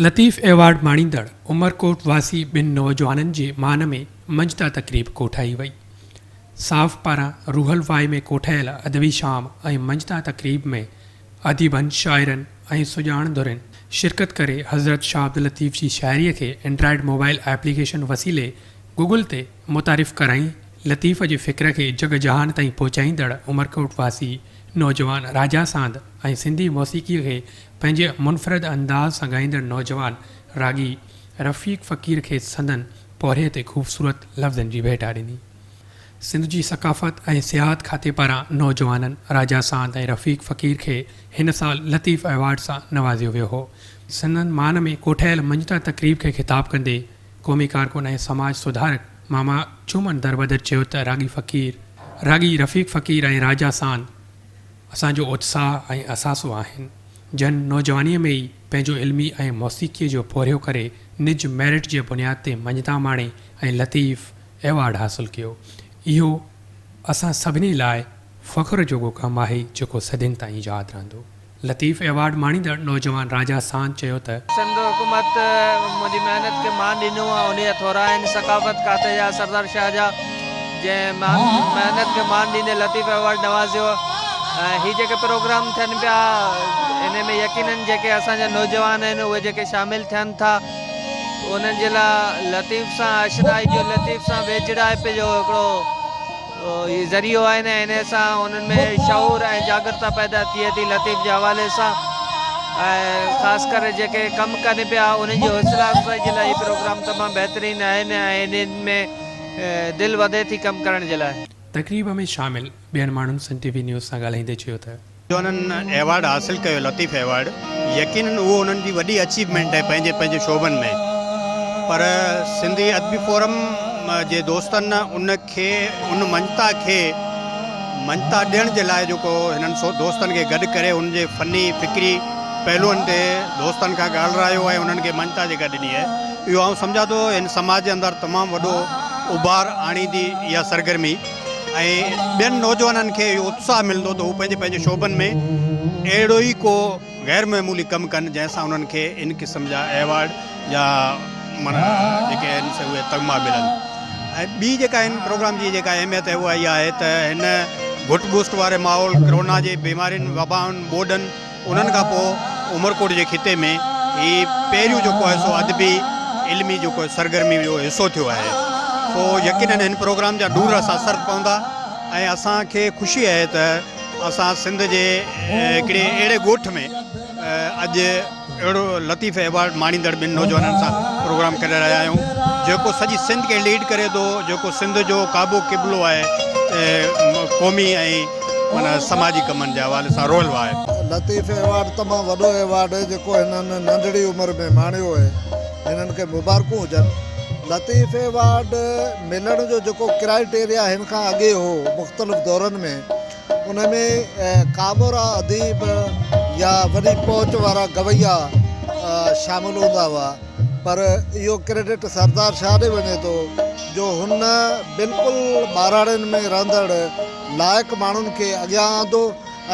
Latif award ماڻيندڙ عمرڪوٽ واسي ٻن نوجوانن جي مان ۾ مڃتا تقريب ڪوٺائي وئي. صاف پاران روحل واء ۾ ڪوٺايل ادبي شام ۽ مڃتا تقريب ۾ اديبن، شاعرن ۽ سڄاڻ ڌرين شرڪت ڪري حضرت شاهه عبداللطيف جي شاعريء کي اينڊرائيڊ موبائل ايپليڪيشن وسيلي گوگل تي متعارف ڪرائي لطيف جي فڪر کي جڳ جهان تائين پهچائيندڙ عمرڪوٽ واسي نوجوان راجا ساند ۽ سنڌي موسيقيء کي پنهنجي منفرد انداز سان ڳائيندڙ نوجوان راڳي رفيق فقير کي سندن پورهيي تي خوبصورت لفظن جي ڀيٽا ڏني. سنڌ جي ثقافت ۽ سياحت کاتي پاران نوجوانن راجا ساند ۽ رفيق فقير کي هن سال لطيف ايوارڊ سان نوازيو ويو هو. سندن مان ۾ ڪوٺايل مڃتا تقريب کي خطاب ڪندي قومي ڪارڪن ۽ سماج سڌارڪ ماما جمن دربدر چيو ته راڳي فقير راڳي رفيق فقير ۽ راجا ساند اسان جو اتساهه ۽ اثاثو آهن، جن نوجوانيء ۾ ئي پنهنجو علمي ۽ موسيقيء جو پورهيو ڪري نج ميرٽ جي بنياد تي مڃتا ماڻي ۽ لطيف ايوارڊ حاصل ڪيو. اهو اسان سڀني لاء فخر جوڳو ڪم آهي، جيڪو صدين تائين ياد رهندو. لطيف ايوارڊ ماڻيندڙ نوجوان راجا ساند چيو ته. سنڌ حڪومت منهنجي محنت کي مان ڏنو ۽ انهي جا ٿورا آهن ثقافت کاتي جا سردار شاهه جا جنهن محنت کي مان ڏيندي لطيف ايوارڊ نوازيو ۽ هي جيڪي پروگرام ٿين پيا انهي ۾ يقينن جيڪي اسان جا نوجوان آهن اهي جيڪي شامل ٿين ٿا انهن جي لاء لطيف سان آشنائي جو لطيف سان ويجهڙائپ جو هڪڙو هي ذريعو آهن ۽ انهيء سان انهن ۾ شعور ۽ جاڳرتا پيدا ٿئي ٿي لطيف جي حوالي سان ۽ خاص ڪري جيڪي ڪم ڪن پيا انهن جي حوصلا افزائي جي لاء هي پروگرام تمام بهترين آهن ۽ انهن ۾ دل وڌي ٿي ڪم ڪرڻ جي لاء. تقريب ۾ شامل ٻين ماڻهن سن ٽي وي نيوز سان ڳالهائيندي چيو ته. جو انهن ايوارڊ حاصل ڪيو لطيف ايوارڊ يقينن اهو انهن جي وڏي اچيومينٽ آهي پنهنجي پنهنجي شعبن ۾ پر سنڌي ادبي فورم جي دوستن ان کي ان مڃتا کي مڃتا ڏيڻ جي لاء جيڪو هنن دوستن کي گڏ ڪري ان جي فني فڪري پهلوئن تي دوستن کان ڳالهرايو ۽ انهن کي مڃتا جيڪا ڏني آهي اهو آئون سمجهان ٿو هن سماج جي اندر تمام وڏو اڀار آڻيندي اها سرگرمي. ۽ ٻين نوجوانن کي اهو اتساهه ملندو ته هو پنهنجي پنهنجي شعبن ۾ اهڙو ئي ڪو غير معمولي ڪم ڪن جنهن سان انهن کي ان قسم جا ايوارڊ يا معنيٰ جيڪي آهن سي اهي تغما ملن ۽ ٻي جيڪا هن پروگرام جي جيڪا اهميت آهي اها اها آهي ته هن گهٽ ٻوسٽ واري ماحول ڪرونا جي بيمارين وبائن ٻوڏن انهن کان پوء عمرڪوٽ جي خطي ۾ هي پهريون جيڪو آهي سو ادبي علمي جيڪو سرگرمي جو حصو ٿيو آهي سو يقينن هن پروگرام جا ڏور رس اثر پوندا ۽ اسان کي خوشي آهي ته اسان سنڌ جي هڪڙي اهڙي ڳوٺ ۾ اڄ اهڙو لطيف ايوارڊ ماڻيندڙ ٻن نوجوانن سان پروگرام ڪري رهيا آهيون جيڪو سڄي سنڌ کي ليڊ ڪري ٿو جيڪو سنڌ جو ڪعبو قبلو آهي قومي ۽ معنيٰ سماجي ڪمن جي حوالي سان رول آهي. لطيف ايوارڊ تمام وڏو ايوارڊ آهي جيڪو هنن ننڍڙي عمر ۾ ماڻيو آهي هنن کي مبارڪون هجن. لطيف ايوارڊ ملڻ جو جيڪو ڪرائيٽيريا هن کان اڳي هو مختلف دورن ۾ ان ۾ ڪامورا اديب يا وڏي پهچ وارا گويا شامل هوندا هئا پر اهو ڪريڊٽ سردار شاهه ڏي وڃي ٿو جو هن بلڪل ٻهراڙين ۾ رهندڙ لائق ماڻهن کي اڳيان آندو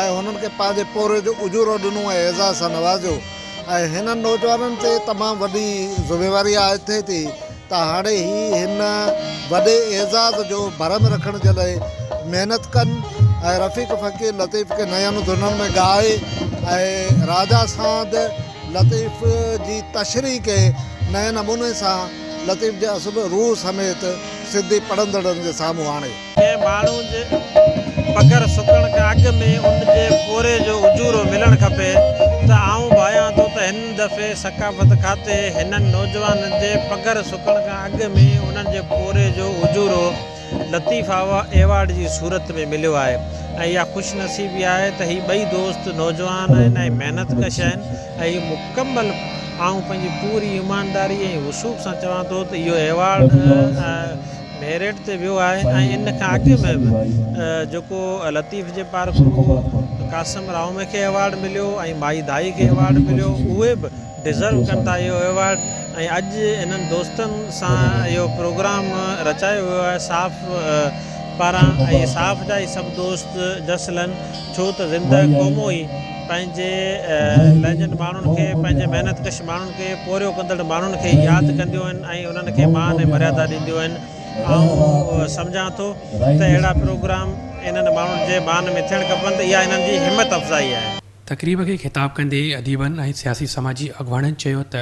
۽ هنن کي پنهنجي پورهيي جو اجورو ڏنو ۽ اعزاز سان نوازيو ۽ هنن نوجوانن تي تمام وڏي ذميواري عائد ٿئي ٿي ته هاڻي هي هن وڏي اعزاز جو ڀرم رکڻ جي لاء محنت ڪن ۽ رفيق فقير لطيف کي نين ڌنن ۾ ڳائي ۽ راجا ساند لطيف جي تشريح کي نئين نموني سان لطيف جي اصل روح سميت سنڌي پڙهندڙن جي سامهون آڻي. ڪنهن ماڻهو جي پگهر سڪڻ کان اڳ ۾ ان جي پورهيي جو اجورو ملڻ کپي ته آئون ڀانيان ٿو ته هن دفعي ثقافت کاتي هنن نوجوانن جي پگهر سڪڻ کان اڳ ۾ انهن جي پورهيي جو اجورو لطيف ايوارڊ جي صورت ۾ مليو آهي ۽ اها خوش نصيبي آهي ته هي ٻئي دوست نوجوان آهن ۽ محنت ڪش آهن ۽ هي مڪمل آئون پنهنجي پوري ايمانداري ۽ وثوق سان چوان ٿو ته اهو ايوارڊ ميرٽ تي ويو آهي ۽ ان کان اڳ ۾ به جيڪو لطيف جي پارکو قاسم راهومي کي ايوارڊ مليو ۽ مائي ڌائي کي ايوارڊ مليو اهي به ڊزرو ڪن ٿا اهو ايوارڊ ۽ اڄ انهن دوستن سان اهو پروگرام رچايو ويو آهي صاف پاران ۽ صاف جا ئي سڀ دوست جس لن ڇو ته زنده قومون ئي. پنهنجي پنهنجن ماڻهن کي پنهنجي محنت ڪش ماڻهن کي پورهيو ڪندڙ ماڻهن کي ياد ڪنديون آهن ۽ انهن کي مان ۽ مريادا ڏينديون آهن. آئون سمجهان ٿو ته اهڙا پروگرام انهن ماڻهن جي مان ۾ ٿيڻ کپن ته اها انهن جي همت افزائي آهي. تقريب کي خطاب ڪندي اديبن ۽ سياسي سماجي اڳواڻن چيو ته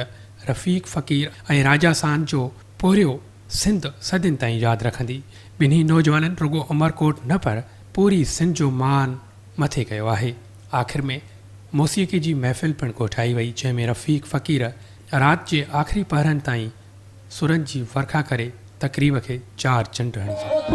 رفيق فقير ۽ راجا ساند جو پورهيو سنڌ صدين تائين ياد رکندي. ٻنهي نوجوانن رڳو عمرڪوٽ نه پر پوري سنڌ جو مان مٿي ڪيو آهي. آخر ۾ موسيقي جي محفل پڻ ڪوٺائي وئي جنهن ۾ رفيق فقير رات جي آخري پهرن تائين سرن جي ورکا ڪري تقريب کي چار چنڊ هڻي ڇڏيا.